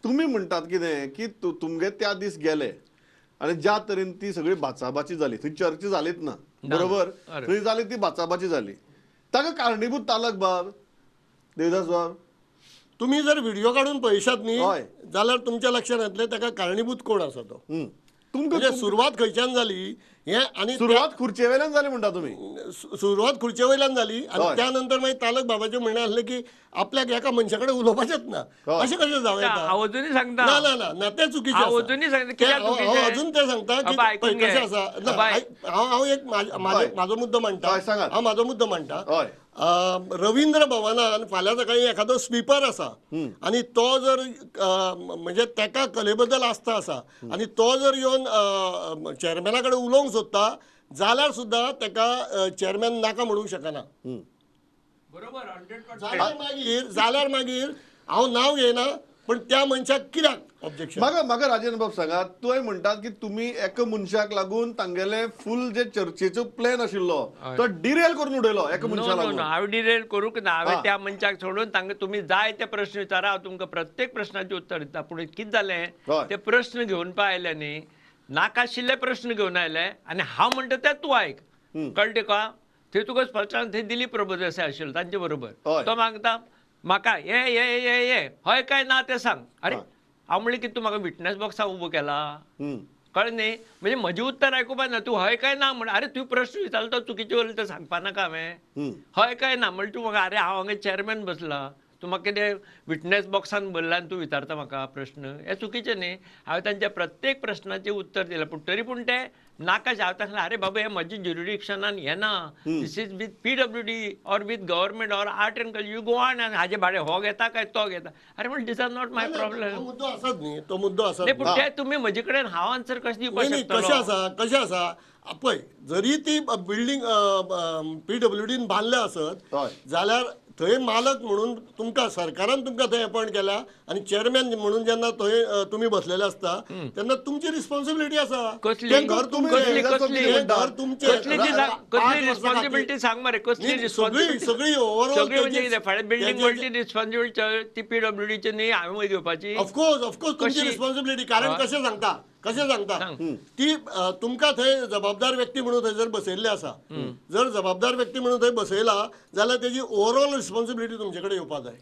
तुमी म्हणटात कितें की तुमगे त्या दीस गेले आनी ज्या तरेन ती सगळी बाचाबाची जाली, थंय चर्चा जालीच ना, बरोबर? थंय जाली ती बाचाबाची जाली, ताका कारणीभूत तालक बाब देवदास बाब. तुमी जर व्हिडिओ काडून पळयशात न्ही जाल्यार तुमच्या लक्षात येतलें ताका कारणीभूत कोण आसा तो. तुमकां सुरवात खंयच्यान जाली हें, आनी सुरवात खुर्चे वयल्यान जाली म्हणटा तुमी. सुरवात खुर्चे वयल्यान जाली आनी त्या नंतर मागीर तालक बाबाचें म्हणणें आसलें की आपल्याक एका मनशा कडेन उलोवपाचेंच ना, अशें कशें जावं येता? हांव अजुनूय सांगता. ना ना ना, तें चुकीचें. अजून तें सांगता की कशें आसा. हांव एक म्हाजो मुद्दो मांडटा, हांव म्हाजो मुद्दो मांडटा. रवींद्र भवनान फाल्यां सकाळीं एखादो स्वीपर आसा आनी तो जर म्हणजे ताका कले बद्दल आस्था आसा आनी तो जर येवन चेअरमॅना कडेन उलोवंक सोदता जाल्यार सुद्दां ताका चेअरमॅन नाका म्हणूंक शकना. बरोबर. जाल्यार मागीर हांव नांव घेयना पण त्या मनशाक कित्याक ऑब्जेक्शन? म्हाका म्हाका राजेंद्र बाब सांगात, तुवें म्हणटात की तुमी एका मनशाक लागून तांगेले फूल जे चर्चेचो प्लॅन आशिल्लो तो डिरेल करून उडयलो एका मनशाक लागून. हांवें डिरेल करूंक ना, हांवें त्या मनशाक सोडून तांकां तुमी जाय ते प्रश्न विचारा, हांव तुमकां प्रत्येक प्रश्नाचें उत्तर दिता. पूण कितें जालें, ते प्रश्न घेवन पळय आयले न्ही, नाकाशिल्ले प्रश्न घेवन आयले आनी हांव म्हणटा ते तूं आयक, कळ्ळें तुका? थंय तुका स्पश्ट थंय दिलीप प्रभुदेसाय आशिल्लो तांचे बरोबर, तो मागता म्हाका हे हे हे हे हय काय ना तें सांग. अरे हांव म्हणलें की तूं म्हाका विटनस बॉक्साक उबो केला, कळ्ळें न्ही? म्हणजे म्हजें उत्तर आयकुपा ना, तूं हय काय ना म्हण. अरे तूं प्रश्न विचारलो तो चुकीचें उरलें तें सांगपा नाका हांवें, हय काय ना म्हणलें तूं म्हाका. अरे हांव हांगा चेअरमॅन बसला, तूं म्हाका कितें विटनस बॉक्सान भरला आनी तूं विचारता म्हाका प्रश्न, हें चुकीचें न्ही. हांवें तांच्या प्रत्येक प्रश्नाचें उत्तर दिलें, पूण तरी पूण तें नाका. हांवें सांगलें अरे बाबा हें म्हज्या ज्युरिडिक्शनान येना, this is with PWD or with government or art and culture, you go on. आनी हाजे भाडें हो घेता काय तो घेता, अरे म्हण this are not my problem. मुद्दो आसाच न्ही तो, मुद्दो आसा. पूण ते तुमी म्हजे कडेन हांव आन्सर कशें दिवपाक शकतलो? कशें आसा, कशें आसा पळय, जरी ती बिल्डींग PWDन बांदल्या आसत जाल्यार थंय मालक म्हणून तुमकां सरकारान तुमकां थंय अपॉयंट केल्या आनी चेअरमॅन म्हणून जेन्ना थंय तुमी बसलेले आसता तेन्ना तुमची रिस्पॉन्सिबिलिटी आसा. घर तुमचें, रिस्पॉन्सिबिलिटी सांग मरे, कसली? सगळी सगळी ओवरऑल बिल्डींग रिस्पॉन्सिबिलिटी ती PWDची न्ही, हांवें घेवपाची. ऑफकोर्स ऑफकोर्स तुमची रिस्पॉन्सिबिलिटी. कारण कशें सांगता, कशें सांगता ती तुमकां थंय जबाबदार व्यक्ती म्हणून थंय जर बसयल्ले आसा, जर जबाबदार व्यक्ती म्हणून थंय बसयला जाल्यार तेजी ओवरऑल रिस्पॉन्सिबिलिटी तुमचे कडेन येवपाक जाय.